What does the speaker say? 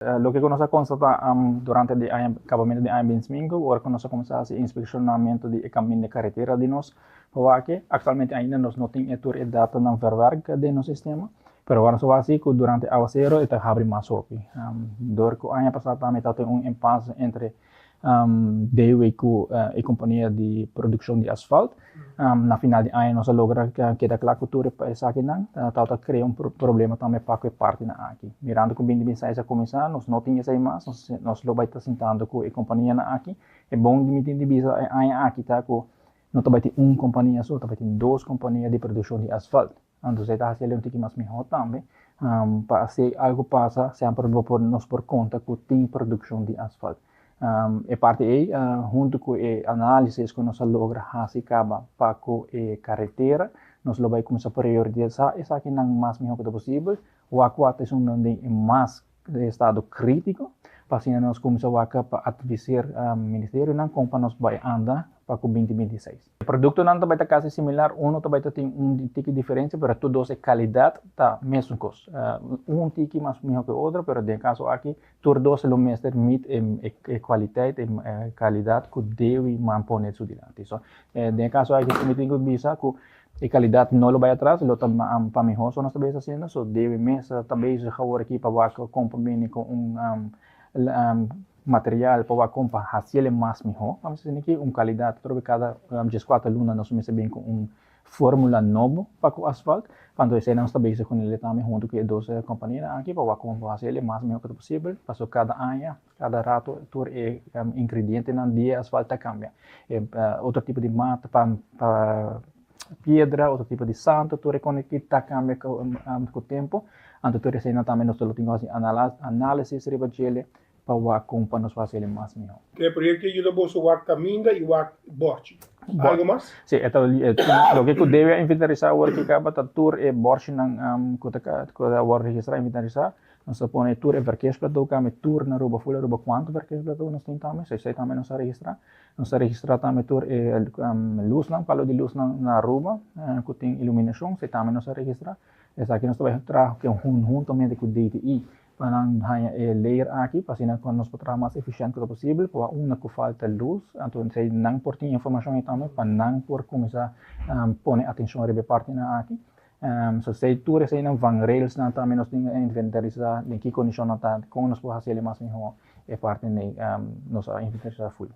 Loke ku nos a konstatá durante di aña kabamentu di aña bintisinko, ora ku nos a kuminsá hasi inspekshonamentu di e kaminda karetera di nos pa wak, aktualmente ainda nos no tin e tur e datanan verwerk den nos sistema, pero ora nos a wak si ku durante awasero e ta habri mas hopi. Dor ku aña pasá tambe tabatin un impasse entre DW ku e kompania di produkshon di asfalt. Na final di aña nos a logra keda kla ku tur esakinan. Tabata krea un problema tambe pa ku e partinan aki. Mirando ku binti binti seis a kuminsá, nos no tin esei mas, nos lo bai ta sintando ku e kompanianan aki. E bon di mi tin di bisa e aña aki ta ku no ta bai tin un kompania so, ta bai tin dos kompania di produkshon di asfalt. Anto esei ta hasi el un tiki mas mihó tambe. Pa si algu pasa, semper bo por nos por konta ku tin produkshon di asfalt. E parti ei, huntu ku e análisis ku nos a logra hasi kaba pa ku e karetera, nos lo bai kuminsá priorisá esakinan mas mihó ku ta posibel. Wak kua ta esunnan den e mas estado krítiko, pa asina nos kuminsá wak pa atviser ministerionan kon pa nos bai anda pa ku binti 26. E produktonan ta bai ta kasi similar, uno ta bai ta tin un tiki diferensia, pero tur dos e kalidat ta mesun kos. Un tiki mas mihó ku e otro, pero den e kaso aki tur dos lo mester meet e kualiteit, e kalidat ku Dewi man pone su dilanti. So, den e kaso aki mi tin ku bisa ku e kalidat no lo bai atras, lo ta pa mihó so nos ta bezig hasiendo, so Dewi mes ta bezig awor aki pa wak kon pa bini ku un material pa wak kon pa hasiel mas mihó, vamos a decir aki, un kalidat atrobe kada 14 luna nos mester bin ku un fórmula nobo pa ku asfalt, anto esei nos ta bezig ku nel tambe huntu ku e dos kompanianan aki pa wak kon pa hasiel mas mihó ku ta posibel, pasobra kada aña, kada rato tur e ingredientenan di e asfalt ta kambia, e otro tipo di mata pa piedra, otro tipo di santo, tur e kos aki ta kambia ku tempu, anto tur eseinan tambe nos lo tin ku hasi análisis riba djele pa wak kon pa nos hasi mas mihó. E proyekto a yuda boso wak kaminda i wak bòrchi. Algo mas? Si, e ta loke ku debe a inventarisá awor ki kaba ta tur e bòrchinan ku ta ku ta wòrdu registrá inventarisá. Nos ta pone tur e verkeersplateau kami tur na Aruba ful Aruba kuantu verkeersplateau nos tin tambe, so esei tambe nos a registrá. Nos a registrá tambe tur e lusnan, palo di lusnan na Aruba ku tin iluminashon, esei tambe nos a registrá. Esaki nos ta bai traha huntamente ku DTI pa nan haña e layer aki pa asina nos por traha mas efisiente ku ta posibel pa unda ku falta lus anto esei nan por tin informashon ei tambe pa nan por kuminsá pone atenshon riba e partinan aki. So esei tur eseinan vangrailsnan tambe nos tin inventarisá den ki kondishon nan ta kon nos por hasi mas mihó e parti ei nos a inventarisá full.